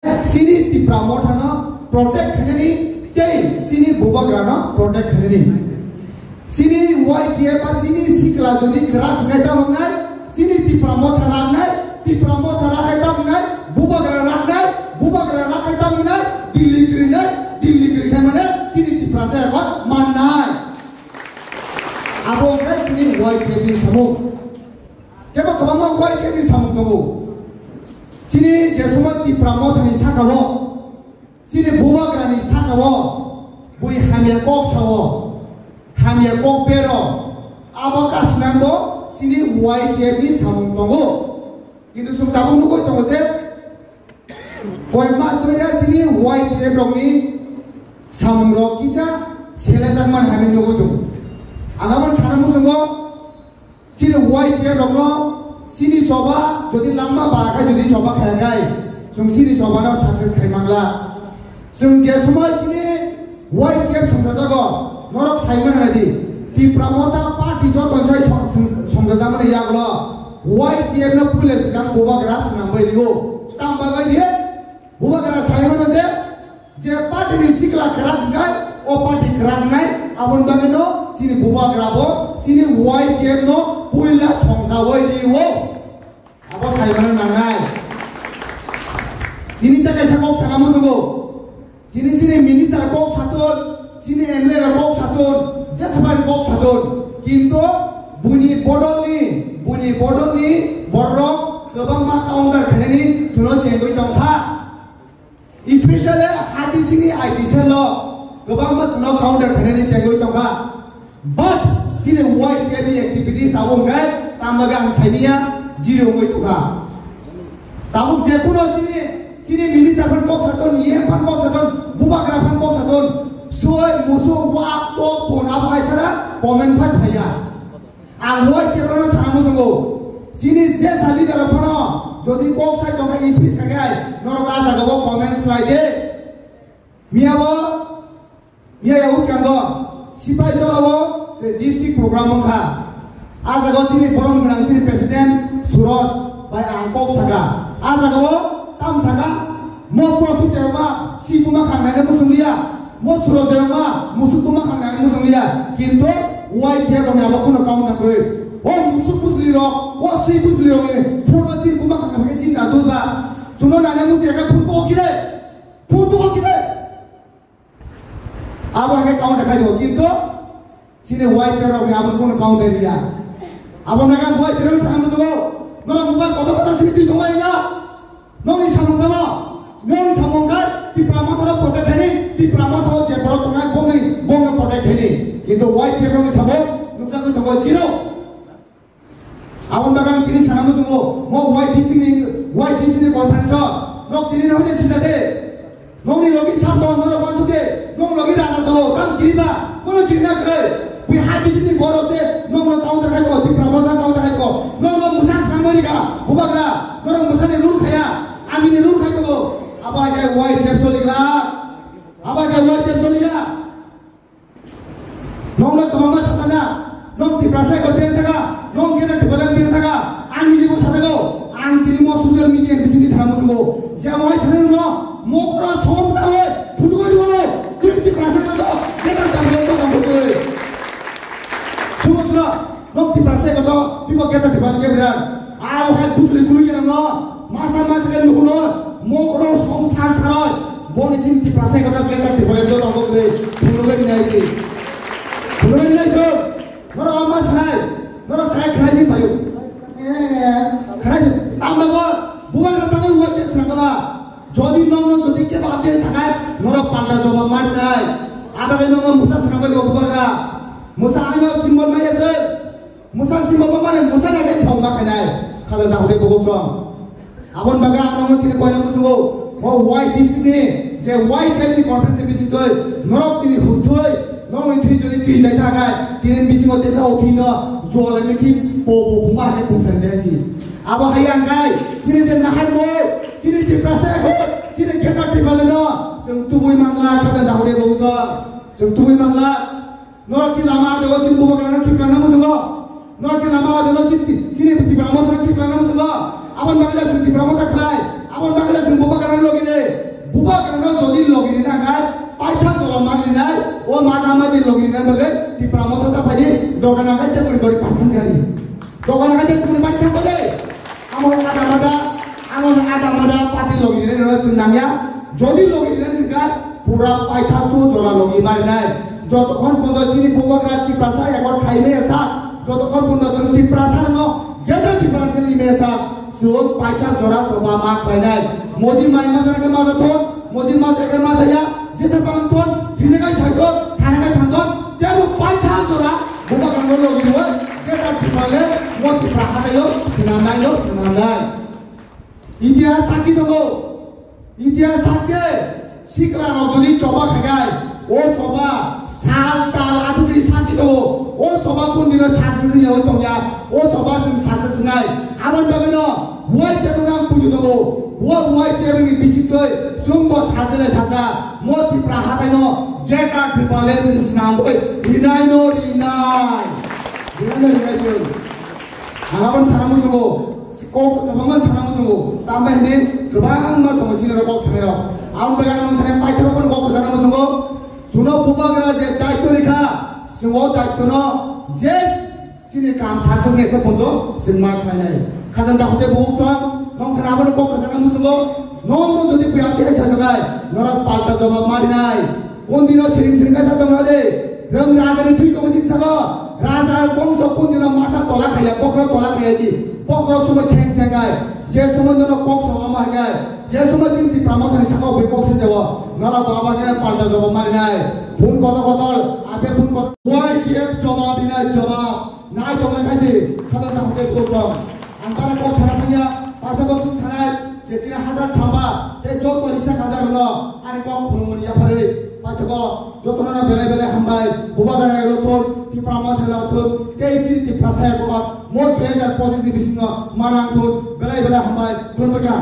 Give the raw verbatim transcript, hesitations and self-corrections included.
Chini Tipra Mothano protect khainani tei chini bubagrano protect khainani. Chini Y T F ba chini sikla jodi kwrak hwnkhe tamo wngnai, chini Tipra Motha rangnai, Tipra Motha rakhai tamo wngnai, bubagra rangnai, bubagra rakhai tamo wngnai, Delhi kwrwinai, Delhi kwrwi khaimani chini Tiprasa abo mannai. Abo wngkha chini Y T F ni samung. Tebo kwbangma Y T F ni samung tongo. Chini je somoi Tipra Mothani sakao, chini bubagrani sakao, bui hamya kok sao, hamya kok bero, abo kasnangbo chini Y T F ni samung tongo. Kintu chwng tabuk nugwi tongo je, koi mas doira chini Y T F rokni samungrok kisa selajak man hamya nugwi tongo. Ang aboni sana muchungo, chini Y T F rokno chini choba jodi langma bara khai jodi choba khaya khai, chwng chini chobano success khai mangla. Chwng je somoi chini Y T F songchajago, norok sai mano di, Tipra Motha party joto sai song-, song-, songchajakmani yagulo Y T F no puila swkang bubagra swnam bai rio. Tamo bagwi di, bubagra sai mano je, je party ni sikla kwrak wngnai, o party kwrak wngnai, aboni bagwi no chini bubagra bo chini Y T F no puila songcha bai rio. Abo saimano nangnai. Tini ta kaisa kok sana muchungo. Tini chini minister kok saton, chini M L A rok kok saton, jesa bai kok saton. Kintu buni bodolni, buni bodolni borok kwbangma counter khainani chuno chengwi tongkha. Especially ha bisingni I T cell o kwbangma chwngno counter khainani chengwi tongkha. But chini Y T F ni activities tabuk hwnkhe tamo bagwi ang saimanya zero wngwi tongkha. Tabuk jekhuno chini, chini minister phan kok saton, E M phan kok saton, bubagra phan kok saton, soi, musuk, wak, tok, bon, abo hai sara comment phai phaiya. Ang Y T F rokno sana muchungo, chini jesa leader rok phano jodi kok sai tongkha, speech khakhai, norok a jagao comments khlai di. Miyabo, miya ya uskango, Sipaijolao se district program wngkha. A jagao chini borom gwnang chini president Suroj bai ang kok saka. A jagao tam saka, mo Prosmit Debbarma si buma khangnai muchung liya. Mo Suroj Debbarma musuk buma khangnai muchung liya. Kintu Y T F rokni abo kuno kauna kwrwi. O musuk musli rok, o sui musli rok ni phurba chini buma khangnai khe chini da dusba. Chuno nana musi aka phurba okire. Phurba okire. Abo hai counter khai do. Kintu chini Y T F rok ni abo kuno counter liya. Abo naga Y T F rok sana muchungo. Nora mobile kotor kotor simi twi tongma ila. Nokni samung tamo, nokni samung khe Tipra Motha rok protect khaini, Tipra Motha o je borok tongnai bongni, bongno protect khaini. Kintu Y T F rokni samung nukjakgwi tongo zero. Aboni bagwi ang tini sana muchungo, mo Y T C ni, Y T C ni conference o, nok tini no je sisa de. Nokni logi sar tong norok wansuk de, nok logi raja tongo, tam kiriba, kono kirina kwrwi. Bui ha bisingni borok se nokno counter khai ko, Tipra Motha counter khai ko. Nokno mwsa swkang mani ka, bubagra, norok mwsani rule khaya, amini rule khai tongo. Abo hai khe Y T F choli glak, abo hai khe Y T F choli ya. Nokno kwbangma sajana, nok Tiprasa ekot piyang thaka, nok gena Tiprasa piyang thaka, ang niji bo sajago, ang tini mo social media ni bisingni thana muchungo, je amo hai sanai no, mokra som saloi, phutu koi rwalo, chini Tiprasa ekot, gena Tiprasa ekot, phutu koi. Sumo sumo, nok Tiprasa ekot, biko gena Tiprasa ekot, amo hai busli kului gena no, masa masa khe nukuno, mokra som sar saloi, boni chini Tiprasa ekot, gena Tiprasa ekot, phutu koi nai si. Phutu koi nai so. Norok ama sanai, norok sanai khanai si payo. Khanai si, tamo bo, bubagra tangwi Y T F swnam kama. Jodi nokno jodi kebo update sakai, norok palta jawab mari nai. Abo khe nokno mwsa swnam kama bubagra. Mwsa ani nok symbol maya se. Mwsa symbol mane mwsa na khe chong ma khanai. Khaja da hode bogosong. Aboni bagwi ang nokno tini koina muchungo, o Y T C ni je Y T F ni conference bisingtwi norok tini hurtwi, nokni thwi jodi twi jai thakai, tini bisingo tesa o thwino jolai mikhi po po buma hai pungsan desi. Abo hai ang kai, chini je nahar mo, chini Tiprasa ekot, chini geta Tiprasa no, chwng tubui mangla, khaja da hode bogosong, chwng tubui mangla. Norok ki lama ajago sini bubagrano khiplangna muchungo. Norok ki lama ajago sini, sini Tipra Motha khiplangna muchungo. Aboni bagwi da sini Tipra Motha khlai. Aboni bagwi da sini bubagrano logi de. Ama je logi rina bagwi Tipra Motha ta phaidi, dogan akai te kuri gori pathan gari. Dogan akai te kuri pathan bole. Amo ada mada, amo ada mada party logi rina rina sung nangya. Jodi logi rina rina pura paitha tu jora logi marinai. Jotokhon pondo sini bubagra Tiprasa ekor khaime esa. Jotokhon pondo sini Tiprasa no, Greater Tiprasa ni mesa. Suwak paitha jora choba ma khlainai. Moji mai masa ke masa thon, moji masa ke masa ya, jesa bang thon, thina kai thai thon, thana kai thang thon, tebo paitha jora, bubagrano logi roi, Greater Tipraland, mo Tipra hajayo, sinamnai no, sinamnai. Itihas sakki tongo, itihas sakki, sikla rok jodi choba khagai, o choba, sal tal athukri sakki tongo, o choba kundino sakki yawi tongya, o choba chwng sakki sinai, aboni bagwino, Wai tebwrang puju tongo, bo wai tebwrangni bisingtwi chwngbo sajle saja, mo Tipra hataino Greater Tipraland chwng swnamwi rinaino rinai. Rinaino rinai chwng. Ang aboni sana muchungo, kok kwbangma sana muchungo, tambai hwnwi kwbangma tongo chini rok kok sanairok. Aboni bagwi ang nang thani paithago kok kwchana muchungo, chwngno bubagra je daityo rikha, chwng o daityono je Chini kam saksa ni se pondo singma khlainai. Khajang da hote bubuk song, nong thana abono kok khajang musungo, nong no jodi buya khe chajagai, norok palta jawab ma rinai. Kon dino siring siring kata tong ale, rang raja ni thui tong sing sago, raja bongso kon dino mata tola khaya, bokro tola khaya ji, bokro somo theng theng gai, je somo nono kok somo ma gai, je somo chini Tipra Motha ni saka bai kok se jago, norok baba khe palta jawab ma rinai. Phun kotor kotor, ape phun kotor, Y T F jawab rinai jawab. Nai tong lai khaisi, khajak tang tei bukhuk tong. Ang tara kok sana thangya, paithak kok sung sanai, je tini hajar samba, tei joto risa hajar hwno, ani kok khulumani yapharwi, paithak kok, jotono no belai belai hambai, bubagra rok thun, Tipra Motha rok thun, tei chini Tiprasa ya kok, mo dui hajar pochis ni bisingo manang thun, belai belai hambai, khulumkha.